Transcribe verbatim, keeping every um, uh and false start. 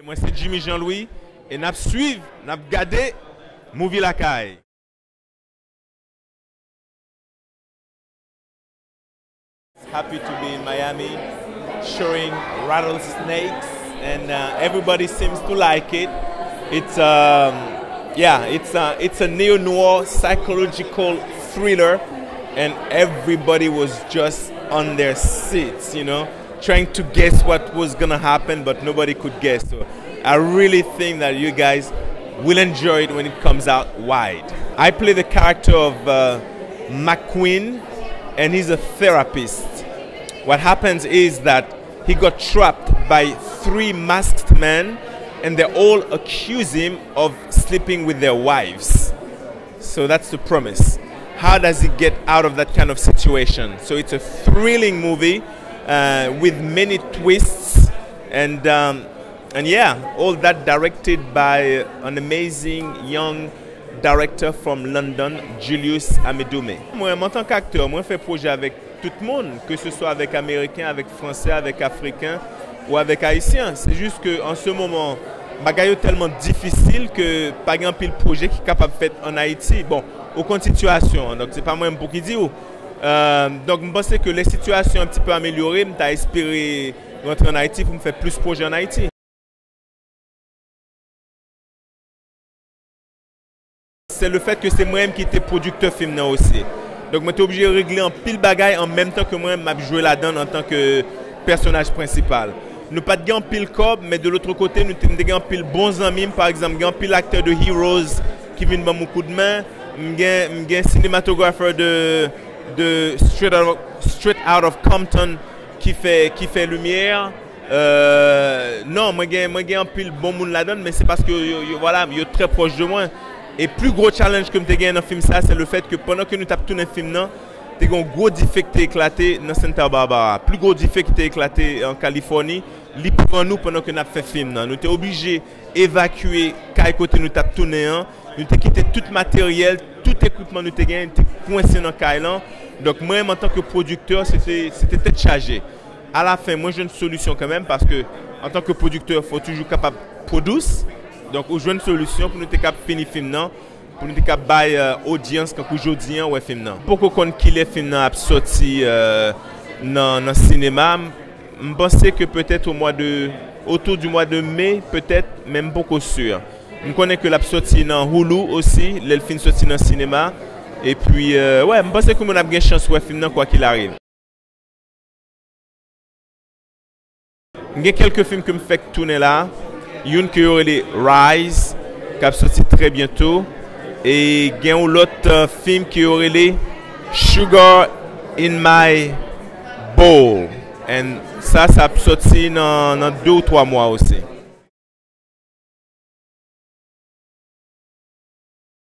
Mwen se Jimmy Jean Louis e n ap swiv, n ap gade Movie Lakay. Happy to be in Miami, showing Rattlesnakes, and uh, everybody seems to like it. It's um, yeah, it's a, it's a neo noir psychological thriller, and everybody was just on their seats, you know, trying to guess what was gonna happen, but nobody could guess. So I really think that you guys will enjoy it when it comes out wide. I play the character of uh, McQueen, and he's a therapist. What happens is that he got trapped by three masked men, and they all accuse him of sleeping with their wives. So that's the premise. How does he get out of that kind of situation? So it's a thrilling movie uh, with many twists, and um, and yeah, all that directed by an amazing young director from London, Julius Amedume. Mwen, antank aktè, mwen fè pwojè avèk tout moun, ke se swa avèk Ameriken, avèk Fransè, avèk Afriken ou avèk Ayisyen. Se jis ke an se moman, bagay yo tèlman difisil ke pa gen anpil pwojè ki kapab fèt an Ayiti. Bon, ou konn sitiyasyon an, donk se pa mwen menm pou ki di w. Euh, donk, m panse ke lè sitiyasyon an un petit peu amelyore, m ta espere rantre an Ayiti pou m fè plis pwojè an Ayiti. Se le fèt ke se mwen menm ki te pwodiktè fim nan osi. Donk, mwen te oblije regle anpil bagay an menm tan ke mwen menm m ap jwe ladan l antanke pèsonaj prensipal. Nou pa t gen anpil kòb, men de lòt kote, nou te, m te gen anpil bon zanmi m. Pa egzanp, gen anpil aktè de Heroes ki vin ban m yon kout men. M gen, m gen sinematographer de, de Straight Out of, Straight Out of Compton ki fè, ki fè limyè. Euh, non, mwen gen, mwen gen anpil bon moun ladan l, men se paske yo, yo, yo, vwala, yo trè pwòch de mwen. E pli gwo challenge ke m te genyen nan fim sa, se le fèt ke pandan ke nou t ap tounen fim nan, te gen yon gwo dife ki te eklate nan Santa Barbara. Pli gwo dife ki te eklate an Kalifòni, li pran nou pandan ke n ap fè fim nan. Nou te oblije evakye kay kote nou t ap tounen an. Nou te kite tout materyèl, tout ekipman nou te genyen, te kwense nan kay lan. Donk, mwen menm, antanke pwodiktè, se te, se te tèt chaje. Alafen, mwen jwenn solisyon kanmenm, paske antanke pwodiktè, fò w toujou kapab pwodui. Donk, ou jwenn solisyon pou nou te kab fini fim nan, pou nou te kab bay, euh, odyans, kankou jodi an, wè fim nan. M poko konn kilè fim nan ap sòti, euh, nan, nan sinema. M panse ke petèt o mwa de, autour du mois de mai, petèt, men m poko si. M konnen ke l ap sòti nan Hulu osi, lè l fin sòti nan sinema. Epi, euh, wè, m panse ke moun ap gen chans wè fim nan, quoi qu'il arrive. M gen kèlke fim ke m fèk tounen la. Youn ke yo rele Rise, k ap sòti trè byento. E gen yon lòt, euh, fim ke yo rele Sugar in My Bowl. And sa, sa ap sòti nan, nan de ou twa mwa osi.